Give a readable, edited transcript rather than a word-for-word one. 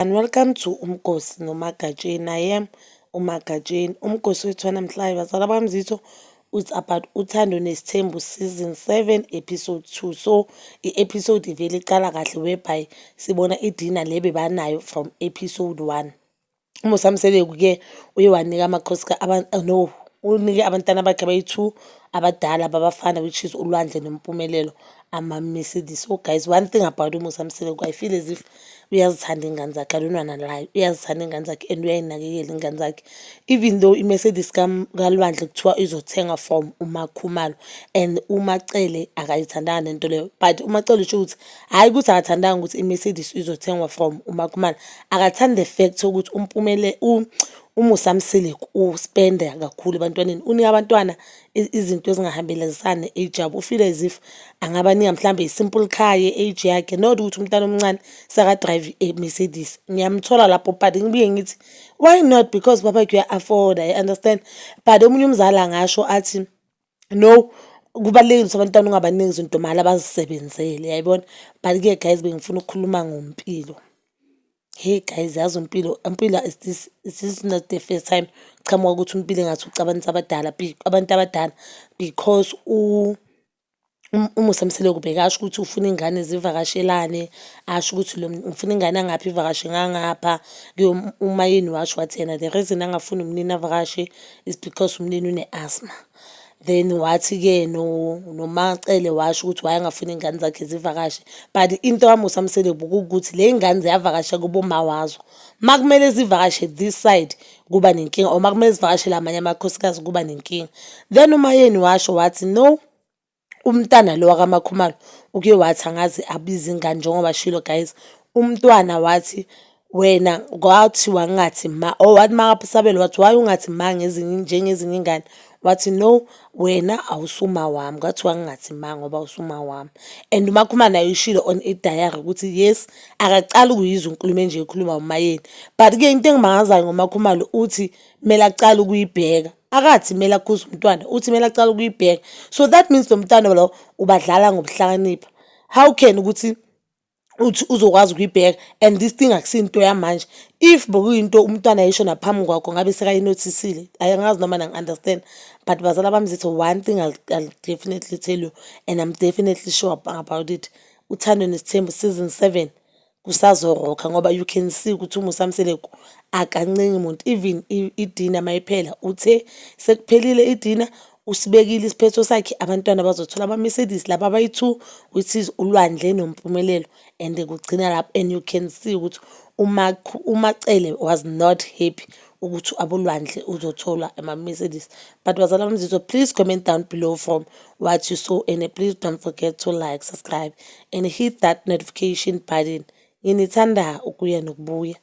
And welcome to Umgosi noMagatsheni. I am uMagatsheni. Umgosi wethu wanamhlanje, bazala bamzitho, it's about Uthando Nesithembu season 7 episode 2. So i-episode ivele iqala kahle whereby sibona i-dinner le bebanayo from episode 1. UMusa Mseleku-ke uye wanika amakhosikazi, no, unike abantwana bakhe abayi-two abadala babafana, which is uLwandle noMpumelelo, ama-Mercedes. So guys, one thing about uMusa Mseleku, I feel as if uyazithanda iy'ngane zakhe. I don't wanna lie, uyazithanda iy'ngane zakhe and uyay'nakekela iy'ngane zakhe. Even though i-Mercedes kaLwandle kuthiwa izothengwa from uMakhumalo and uMacele akayithandanga lento leyo, but uMacele usho ukuthi hhayi ukuthi akathandanga ukuthi i-Mercedes izothengwa from uMakhumalo, akathandi the fact yokuthi uMusa Mseleku u-spend-a kakhulu ebantwaneni, unika abantwana izinto ezingahambelezani ne-age yabo. U-feel as if angabanika mhlambe i-simple car ye-age yakhe, not ukuthi umntana omncane seka-drive i-Mercedes. Ngiyamthola lapho, but ngibuye ngithi why not, because babakhe uya-afford-a, you understand? But omunye umzali angasho athi no, kubalulekile ukuthi abantwana ungabaniki izinto mahhala, bazisebenzele, yayibona? But-ke guys, bengifuna ukukhuluma ngoMpilo. Hey guys, yazi uMpilo, uMpilo is this not the first time kuchamuka ukuthi uMpilo engathi ucabanisa abadala, abantu abadala, because uMusa Mseleku bekasho ukuthi ufuna iy'ngane zivakashelane, asho ukuthi lo ngifuna ingane yangapha ivakashe ngangapha. UMayeni washo wathi yena the reason angafuni uMnini avakashe is because uMnini une-asthma. Then wathi-ke noMacele washo ukuthi why angafuni iy'ngane zakhe zivakashe, but into kaMusa Mseleku kuwukuthi ley'ngane ziyavakasha kuboma wazo. Uma kumele zivakashe this side kuba nenkinga, or uma kumele zivakashele amanye amakhosikazi kuba nenkinga. Then uMayeni washo wathi no, umntana lo wakaMakhumalo uke wathi angaze abize ingane njengoba shilo guys, umntwana wathi wena kwathiwa ngingathi ma, or wathi makasabela wathi, "Why ungathi ma ngezinye njengezinye ingane?" Wathi, "No, wena awusuma wami." Kwathiwa ngingathi ma ngoba awusuma wami. And uMakhumalo naye uyishilo on i-diary ukuthi yes, akacali ukuyizwa inkulumo enje ekhulunywa uMayeni. But-ke into engimangazayo ngoMakhumalo, uthi kumele acale ukuyibheka. Akathi kumele akhuze umntwana, uthi kumele acale ukuyibheka. So that means lo mntwana lo ubadlala ngobuhlakanipha. How can ukuthi uthi uzokwazi ukuyibheka, and this thing akusiyo yamanje? If bekuyinto umntwana ayisho naphambi kwakho, ngabe sekayi-notice-ile. Angazi noma nangi-understand, but bazala bami zithi one thing I'll definitely tell you and I'm definitely sure about it, Uthando Nesithembu season 7 kusazo-rock-a, ngoba you can see ukuthi uMusa Mseleku akancengi muntu. Even i-dinner mayiphela, uthe sekuphelile i-dinner, usibekile isiphetho sakhe, abantwana bazothola ama-Mercedes laba abayi-two, which is uLwandle noMpumelelo, and kugcina lapho. And you can see ukuthi uMacele was not happy ukuthi aboLwandle uzothola ama-Mercedes. But bazala bami, please comment down below from what you saw, and please don't forget to like, subscribe and hit that notification button. Nginithanda ukuya nokubuya.